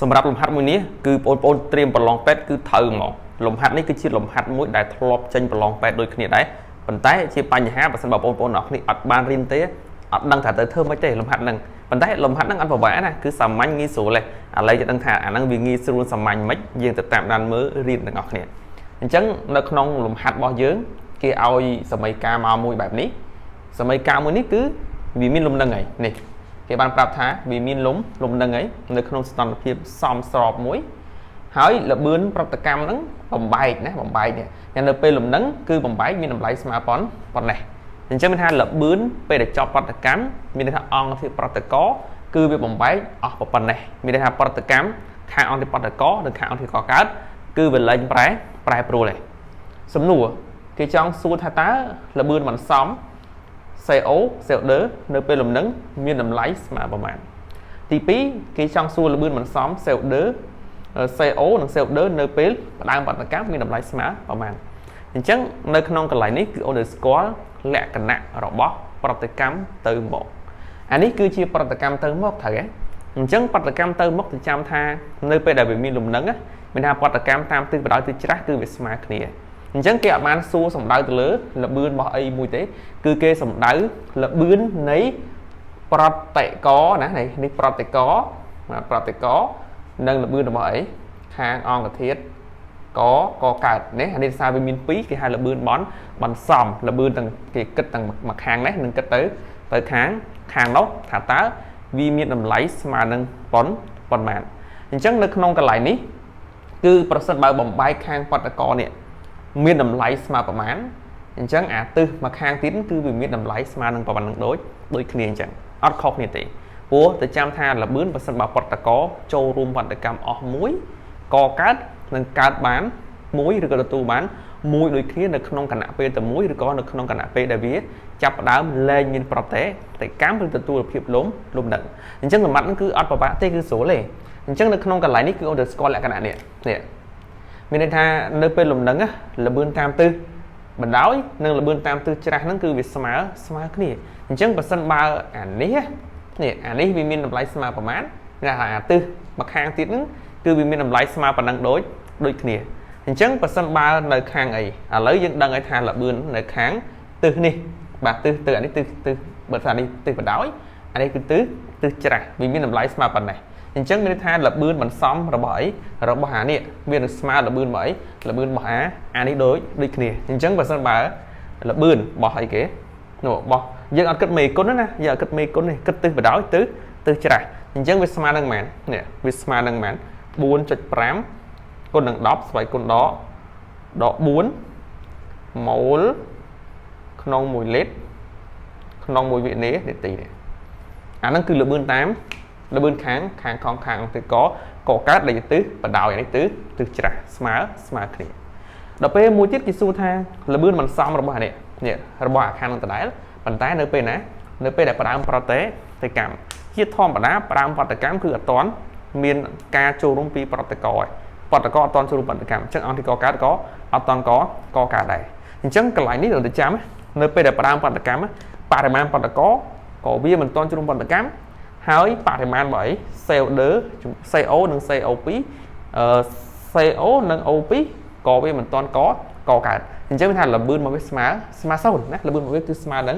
សម្រាប់លំហាត់មួយនេះគឺបងប្អូនត្រៀមប្រឡងពេទ្យគឺត្រូវហ្មងលំហាត់នេះគឺជាលំហាត់មួយដែលធ្លាប់ចេញប្រឡងពេទ្យដូចគ្នាដែរប៉ុន្តែជាបញ្ហាបើសិនបើបងប្អូនអ្នកគ្នាអត់បានរៀនទេអត់ដឹងថាទៅធ្វើម៉េចទេលំហាត់ហ្នឹងប៉ុន្តែលំហាត់ហ្នឹងអត់ពិបាកណាគឺសាមញ្ញងាយស្រួលទេឥឡូវจะដឹងថាអាហ្នឹងវាងាយស្រួលសាមញ្ញមិនយើងទៅតាមដានមើលរៀនទាំងអស់គ្នាអញ្ចឹងនៅក្នុងលំហាត់របស់យើងគេឲ្យសមីការមកមួយបែបនេះសមីការមួយនេះគឺវាមានលំនឹងហើយនេះគេបានប្រាប់ថាវាមានលំលំនឹងហើយនៅក្នុងស្ថានភាពសមស្របមួយហើយលបឿនប្រតិកម្មហ្នឹងបំបែកណាបំបែកនេះយ៉ាងនៅពេលលំនឹងគឺបំបែកមានតម្លៃស្មើប៉ុនប៉ុណ្ណេះអញ្ចឹងមានថាលបឿនពេលដែលចប់ប្រតិកម្មមានន័យថាអង្គធាតុប្រតិករគឺវាបំបែកអស់ប៉ុណ្ណេះមានន័យថាប្រតិកម្មខាងអង្គធាតុប្រតិករនិងខាងអង្គធាតុកកើតគឺវាលែងប្រែប្រែប្រួលទេសំណួរគេចង់សួរថាតើលបឿនបន្សំ CO CO2 នៅពេលលំនឹងមានតម្លៃស្មើប្រមាណទី2គេចង់សួរលបឿនបន្សំ CO2 CO និង CO2 នៅពេលផ្ដើមប្រតិកម្មមានតម្លៃស្មើប្រមាណអញ្ចឹងនៅក្នុងកន្លែងនេះគឺអូនត្រូវស្គាល់លក្ខណៈរបស់ប្រតិកម្មទៅមកអានេះគឺជាប្រតិកម្មទៅមកត្រូវទេអញ្ចឹងប្រតិកម្មទៅមកទៅចាំថានៅពេលដែលវាមានលំនឹងមានថាប្រតិកម្មតាមទិសបណ្ដោយទិសច្រាស់គឺវាស្មើគ្នាអញ្ចឹងគេអត់បានសួរសំដៅទៅលើលបឿនរបស់អីមួយទេគឺគេសំដៅលបឿននៃប្រតិករណានេះប្រតិករប្រតិករនិងលបឿនរបស់អីខាងអង្គធាតុកកកើតនេះអានេះសារវាមាន2គេហៅលបឿនបនបន្សំលបឿនទាំងគេគិតទាំងមួយខាងនេះនិងគិតទៅទៅខាងខាងនោះថាតើវាមានតម្លៃស្មើនឹងប៉ុនប៉ុន្មានអញ្ចឹងនៅក្នុងកន្លែងនេះគឺប្រសិនបើបំបែកខាងបតកនេះមានតម្លៃស្មើប្រមាណអញ្ចឹងអាទិសមួយខាងទៀតគឺវាមានតម្លៃស្មើនឹងប្រមាណនឹងដូចដូចគ្នាអញ្ចឹងអត់ខុសគ្នាទេព្រោះទៅចាំថាលបឿនបើសិនបើប្រតកចូលរួមវត្តកម្មអស់មួយកកើតនឹងកើតបានមួយឬក៏ទទួលបានមួយដូចគ្នានៅក្នុងគណៈពេលតែមួយឬក៏នៅក្នុងគណៈពេលដែលវាចាប់ផ្ដើមលែងមានប្រតិកម្មឬទទួលភាពលំលំនឹងអញ្ចឹងសម្បត្តិហ្នឹងគឺអត់ពិបាកទេគឺស្រួលទេអញ្ចឹងនៅក្នុងកន្លែងនេះគឺអូនត្រូវស្គាល់លក្ខណៈនេះនេះមានន័យថានៅពេលលំនឹងលបឿនតាមទិសបណ្ដោយនិងលបឿនតាមទិសច្រាស់ហ្នឹងគឺវាស្មើស្មើគ្នាអញ្ចឹងបើសិនបើអានេះនេះអានេះវាមានតម្លៃស្មើប្រមាណមានថាអាទិសម្ខាងទៀតហ្នឹងគឺវាមានតម្លៃស្មើប៉ុណ្ណឹងដូចដូចគ្នាអញ្ចឹងបើសិនបើនៅខាងអីឥឡូវយើងដឹងហើយថាលបឿននៅខាងទិសនេះបាទទិសទិសអានេះទិសទិសបើថានេះទិសបណ្ដោយអានេះគឺទិសទិសច្រាស់វាមានតម្លៃស្មើប៉ុណ្ណេះអញ្ចឹងមានន័យថាលបឿនបន្សំរបស់អីរបស់អានេះវានឹងស្មើលបឿនរបស់អីលបឿនរបស់អាអានេះដូចដូចគ្នាអញ្ចឹងបើសិនបើលបឿនរបស់អីគេនោះរបស់យើងអត់គិតមេគុណណាយើងអត់គិតមេគុណទេគិតទិសបណ្ដោយទិសទិសច្រាស់អញ្ចឹងវាស្មើនឹងប៉ុន្មាននេះវាស្មើនឹងប៉ុន្មាន4.5គុណនឹង10ស្វ័យគុណដកដក4ម៉ូលក្នុង1លីត្រក្នុង1វិនាទីនេះអាហ្នឹងគឺលបឿនតាមលបឿនខាងខាងខងខាងអង្គកកកើតដែលទិសបណ្ដោយនេះទិសទិសច្រាស់ស្មើស្មើគ្នាដល់ពេលមួយទៀតគេសួរថាលបឿនបន្សំរបស់នេះនេះរបស់អាខាងនឹងដដែលប៉ុន្តែនៅពេលណានៅពេលដែលផ្ដើមប្រតិកម្មជាធម្មតាផ្ដើមប្រតិកម្មគឺអត់ទាន់មានការចូលរួមពីប្រតិករឯងប្រតិករអត់ទាន់ចូលរួមប្រតិកម្មអញ្ចឹងអង្គកកើតក៏អត់ទាន់កកកើតដែរអញ្ចឹងកន្លែងនេះត្រូវតែចាំនៅពេលដែលផ្ដើមប្រតិកម្មបរិមាណប្រតិករក៏វាមិនទាន់ចូលរួមប្រតិកម្មហើយបរិមាណរបស់អី CO2 CO និង CO2 អឺ CO និង O2 ក៏វាមិនទាន់កកកើតអញ្ចឹងវាថាលបឿនមកវាស្មើស្មើ0ណាលបឿនមកវាគឺស្មើនឹង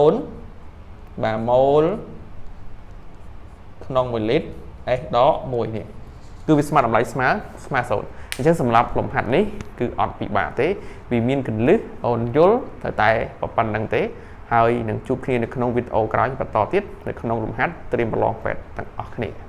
0បាទម៉ូលក្នុង1លីត្រ S ដក1នេះគឺវាស្មើតម្លៃស្មើស្មើ0អញ្ចឹងសម្រាប់លំហាត់នេះគឺអត់ពិបាកទេវាមានកលឹះអូនយល់ត្រូវតែប៉ុណ្្នឹងទេហើយនឹងជួបគ្នានៅក្នុងវីដេអូក្រោយបន្តទៀតនៅក្នុងលំហាត់ត្រៀមប្រឡងពេទ្យទាំងអស់គ្នា។